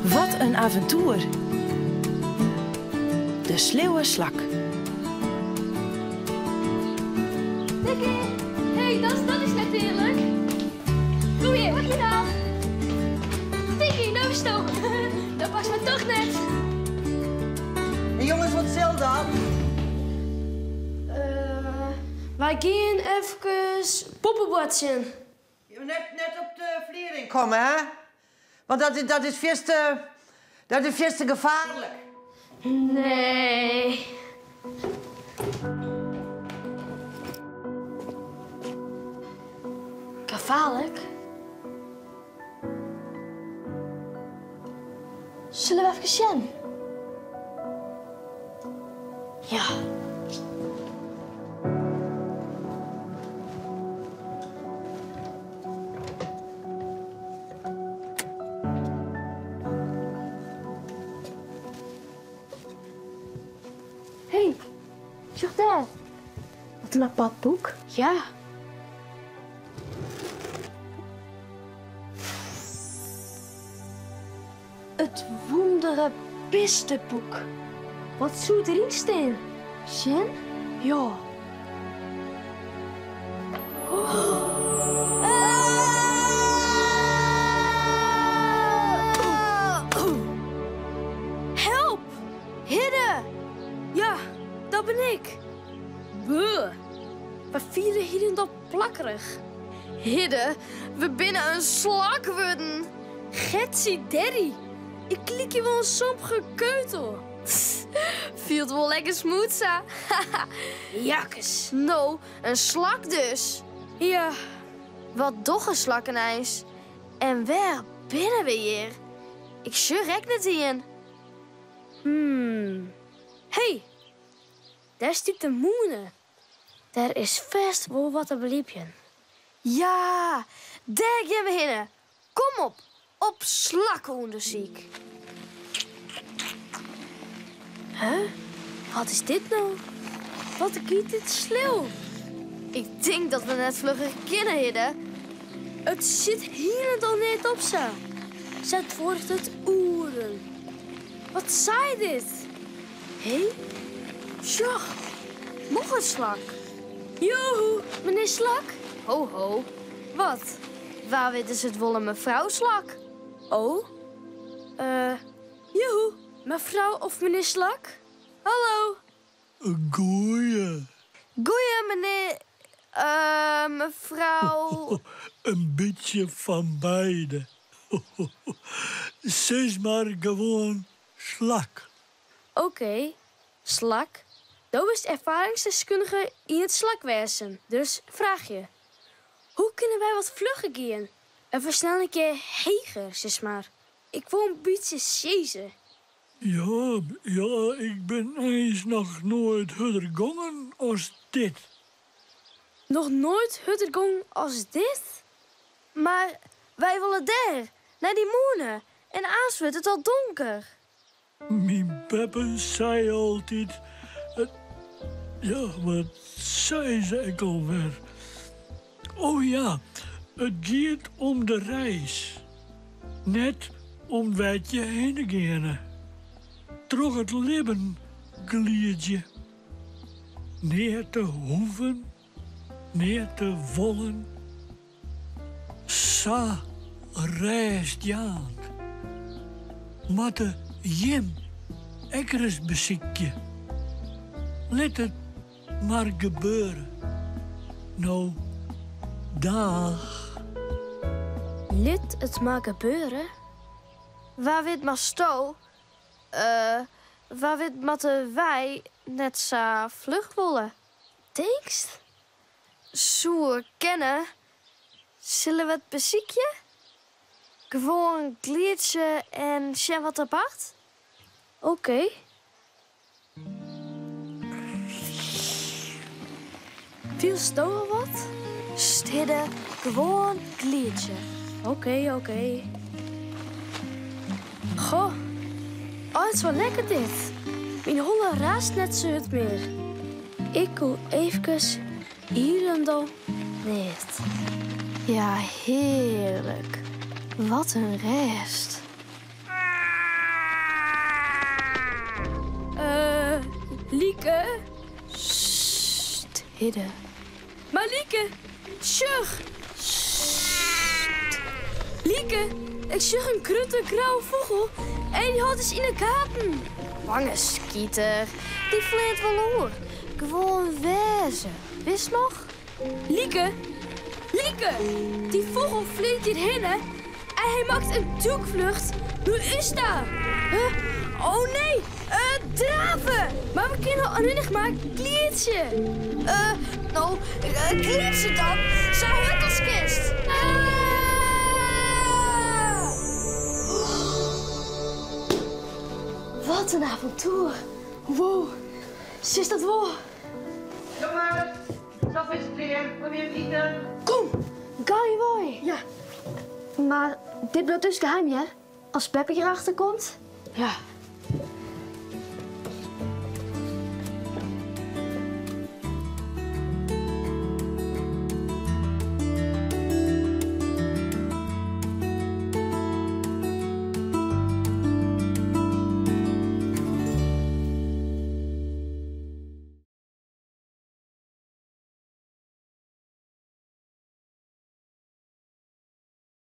Wat in aventoer! De sleauwe slak. Tikkie! Hey, dat, dat is net eerlijk. Kom hier, wat je nou? Tikkie, nou is het Dat past me toch net. Hey jongens, wat sil dat? Uh, wy gean efkes poppeboartsjen. Net, net op de flier komme, hè? Want dat is, dat is fierste, dat is fierste gefaarlik. Nee. Gefaarlik? Sille we efkes sjen? Ja. Hey, sjoch dêr. Wat in apart boek. Ja. It wûndere bisteboek. Wat soe deryn stean? Sjen? Ja. Help! Hidde! Ja, dat bin ik. Buh. We fiele hielendal plakkerich. Hidde, we binne in slak wurden. Getsie derry, ik lykje wol in sompige keutel. Fielt wol lekker smooth sa. Jakkes. No, in slak dus. Ja. Wat dogge slakken eins? En wêr binne we hjir? Ik sjoch ek net ien. Hmm. Hey, dêr stiet de mûne. Der is fêst wol wat te belibjen. Ja, dêr gean we hinne. Kom op, op slakkeûndersyk. Huh? Wat is dit no? Wat giet dit sleau? Ik tink dat we net flugger kinne, Hidde. It sit hielendal net op sa. Sa duorret it oeren. Wat sei dit? Hé, sjoch, noch in slak. Joehoe, menear Slak. Ho, ho. Wat? Wa wit is it wol in mefrou Slak? Oh, eh, joehoe, mefrou of menear Slak? Hallo. Goeie. Goeie, menear, eh, mefrou. In bytsje fan beide. Sis mar gewoan Slak. Oké, Slak. Do bist erfaringsdeskundige yn it slakwêzen, dus fraachje. Hoe kinne wy wat flugger gean? In fersnellinkje heger, sis mar. Ik wol in bytsje sizze. Ja, ja, ik bin eins noch noait hurder gongen as dit. Noch noait hurder gongen as dit? Mar wy wolle dêr, nei dy mûne, en aanst wurdt it al donker. Myn beppe sei altyd, ja, wat sei se ek alwer? O ja, it giet om de reis, net om wêr't je hinne geane. Troch it libben gliidzje. Neat te hoeven, neat te wollen. Sa rêstjaand. Moatte jim ek ris besykje. Lit it mar gebeure. No, daach. Lit it mar gebeure? Wa wit moatsto, eh, wa wit moatte wy net sa fluch wolle, tinkst? Soe kinne. Sille we it besykje? Gewoan gliidzje en sjen wat der bart? Oké. Fielst do al wat? Sst Hidde, gewoan gliidzje. Oké, oké. Goh, eins wol lekker dit. Myn holle raast net sa hurd mear. Ik koe eefkes hielendal neat. Ja, hearlik. Wat in rêst. Lieke! Sst, Hidde. Mar Lieke, sjoch! Sst. Lieke, ik sjoch in grutte grauwe fûgel en dy hâldt ús yn 'e gaten. Bange skiter, dy fleant wol oer. Gewoan wêze, witst noch? Lieke, Lieke, dy fûgel fleant hjir hinne en hy makket in dûkflucht nei ús ta. Huh? Oh nee, drave! Mar we kinne allinnich mar glydzje. Uh, no, glydzje dan, sa hurd as kinst. Wat in avontoer. Wow, sjochst dat wol? Jonges, sop is klear, kom jim iten. Kom, gau wei. Ja. Mar dit bliuwt dus geheim, hear. As beppe hjirachter komt. Ja.